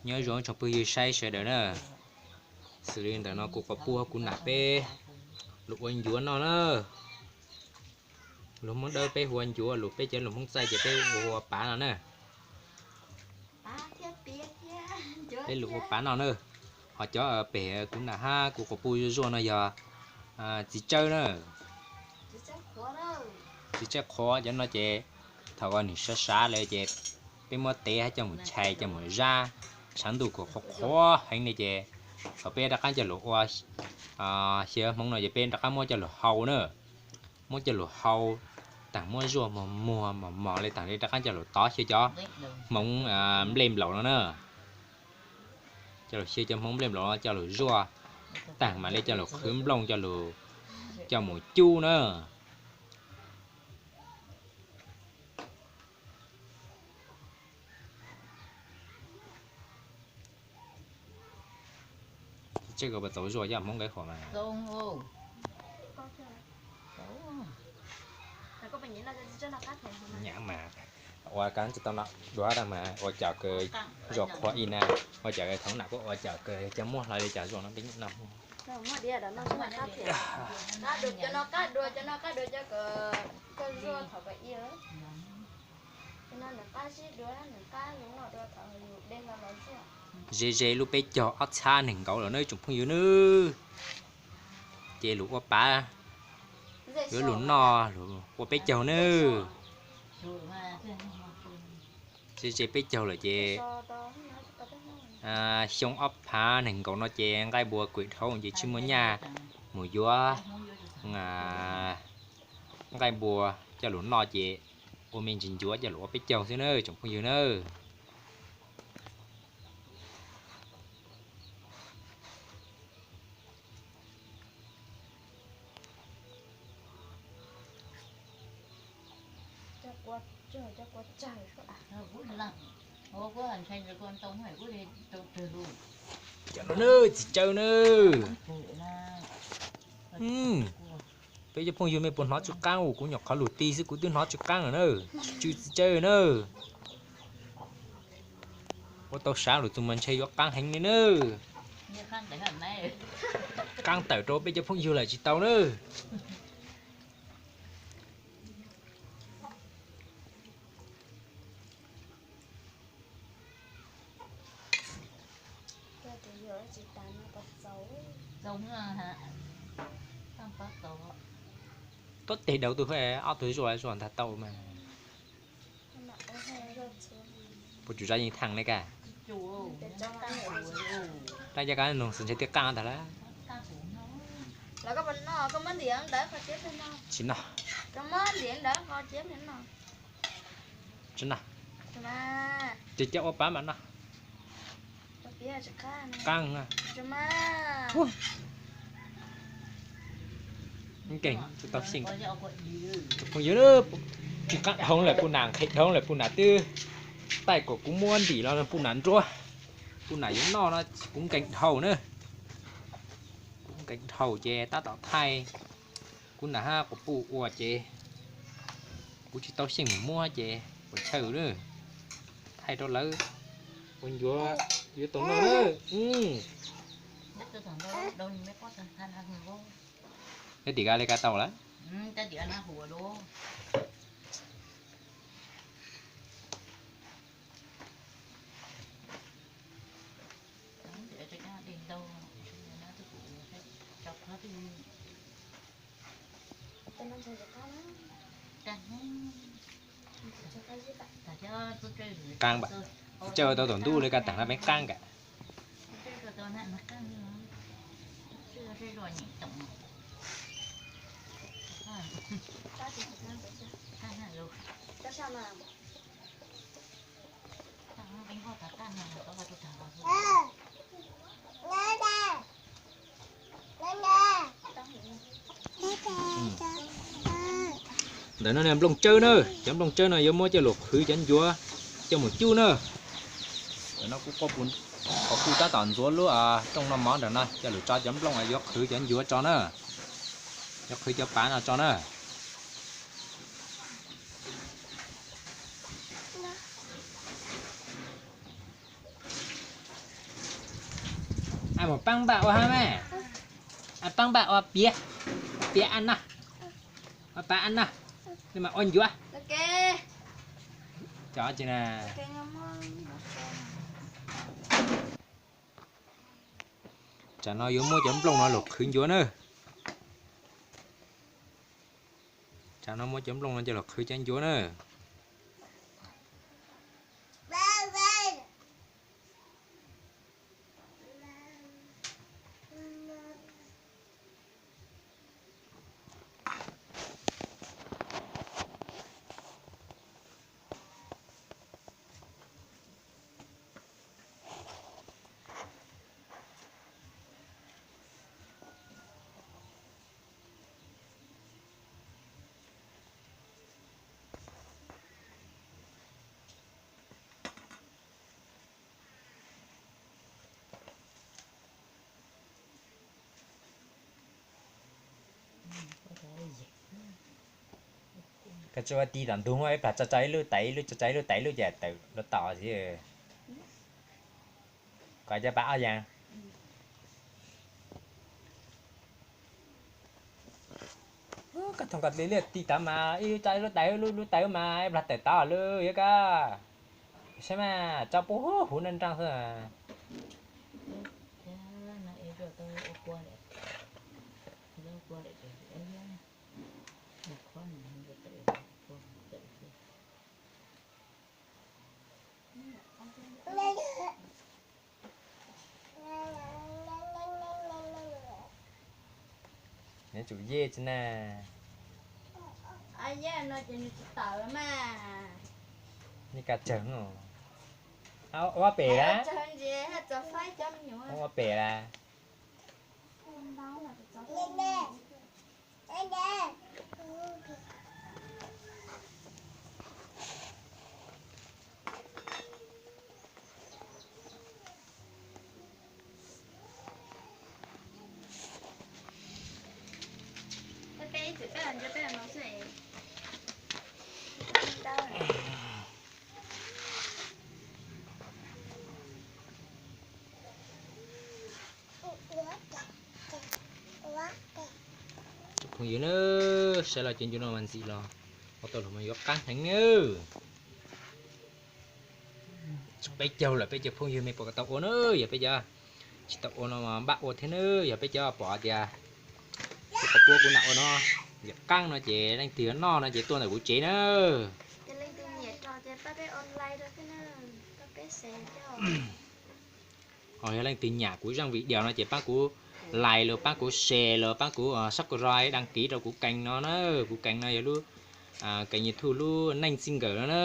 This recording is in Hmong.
Nyob zoo tsoom phooj ywg saib sawv daws na, xws li ntawm no kuv quas puj kuv nam peb lug ua ncuav noj na. Lus Hmoob Dawb peb hu ua ncuav, lus peb cov lus Hmoob Txaij ces peb ua pav no na. Peb lus ua pav no na. Ho cov pem kuv nam hab kuv quas puj zuaj zuaj no yog txiv tsawb na. Txiv tsawb qhuav cov no ces thaum nws sab sab lawm ces peb muab tev hab coj mus chais coj mus zab, tshav ntuj kuj qhuav qhuav heev ne ces thaum peb rov qaab coj lug ua xyaw hmoov no ces peb rov qaab muab coj lug hau na. Muab coj lug hau taag muab zuaj mos mos mos mos le taag le rov qaab coj lug tov xyaw cov hmoov nplej nplaum no na. Coj lug xyaw cov hmoov nplej nplaum no coj lug zuaj taag mam le coj lug qhwv nplooj coj lug coj mus cub na. Tsis txawj koj puas txaus zuaj cov hmoov nqe huam mas. Nyam mas ua kab tsis tau no dua mas ua cas kawg zuaj qhuav ib na, ua cas kawg thaum nam kuj ua cas kawg cov muab hlo li cas zuaj no peb nyuam no. Ze ze lub peb caug ob txhab nees nkaum lawm nawb tsoom phooj ywg nawb. Ces lus ua pav yuav lug noj lug ua peb caug nawb. Ze ze peb caug lawm ces xyoo ob phav nees nkaum no ces nqaij npua kuim dhau ces tsis muaj nyaj mus yuav nqaij npua coj lug noj ces ua me ntsis ncuav coj lug ua peb caug xwb nawb tsoom phooj ywg nawb. Cov no nawb txiv tsawb nawb. Peb cov phooj ywg mej puas hnov tsw qaab? Kuv nyuam qhuav lug ti xwb kuv twb hnov tsw qaab lawm na. Tsw txiv tsawb nawb. Ua tau sav lug txug mas ntshe yuav qaab heev li nawb. Qaab tawm rau peb cov phooj ywg lawm tsis tau nawb. Tuab teg daus tug, ob tug zuaj zuaj ntag tau mas. Puas tsum zaj yeej thaaj ne ka? Dab caj kab noog xwb ntshe twb qaab tag lawm. Tsis noj. Tsis noj. Ces coj ua pav mas noj. Qaab. Nkeeg tsis tau xyeej. Phooj ywg, tsis qaab dhau lawm, puj nam nqhis dhau lawm, puj nam twb taij kom kuv muab ntim los puj nam nruab. Puj nam yuav noj no kuv nkeeg dhau na. Kuv nkeeg dhau ces tab tom thaij kuv nam hab quas puj ua ces kuv tsis tau xyeej mus muab ces puas chawj na. Thaij rau lawv ua ncuav yuav tau noj na. Nyob tim koj li koj tau lawm. Qaab, tsis tau tau ntuj li koj taag no peb qaab ka. Ntawm no nplooj tsawb na, cov nplooj tsawb no yuav muab coj lug qhwv cov ncuav coj mus cub na. Ntawm no kuv quas puj tab tom ntxuav lub rooj noj mov ntawm no coj lug tso cov nplooj yuav qhwv cov ncuav tso na, yuav qhwv cov pav no tso na. Mus paab npaj ua hab mas, paab npaj ua piav, piav a na, ua pav a na, mas ua ncuav. Cov na, tsam no yuav muab cov nplooj no los qhwv ncuav na. Tsam no muab cov nplooj no coj los qhwv cov ncuav na. Koj tsi ua ti tom ntug, ib plag tsa tsa ib lub tais ib lub, tsa tsa ib lub tais ib lub ces tawm los tom xwb. Kom cov pas ob yaas. Koj thaum koj li liaj ti tod mas ib lub tsa ib lub tais, lub tais mas ib plag tawm tod lawm yuav koj. Saib mas tso pub huv nraj nraj xwb. Neb tsum yej tsi na. Yej no ces nws tsis tawm mas. Neb kab tsawg, ua pem lawm, ua pem lawm. Tsoom phooj ywg na, saib los cov ncuav no mas ntxim los ua tau los mas yuav qaab heev nawb. Peb caug lawm, peb caug phooj ywg mej puas tau ua na? Yog peb cov tsis tau ua no mas npaj ua thiab nawb. Yog peb cov pom tias kuv qhov puab kuv nam ua no, yog qaab no ces leej twg yuav noj no ces tuaj ntawm kuv tsev na. Ho yog leej twg nyam kuv zaaj video no ces paab kuv like los paab kuv share los paab kuv subscribe đăng ký rau kuv kênh no na. Kuv kênh no yog lub kênh YouTube lub neej txij nkawm no na.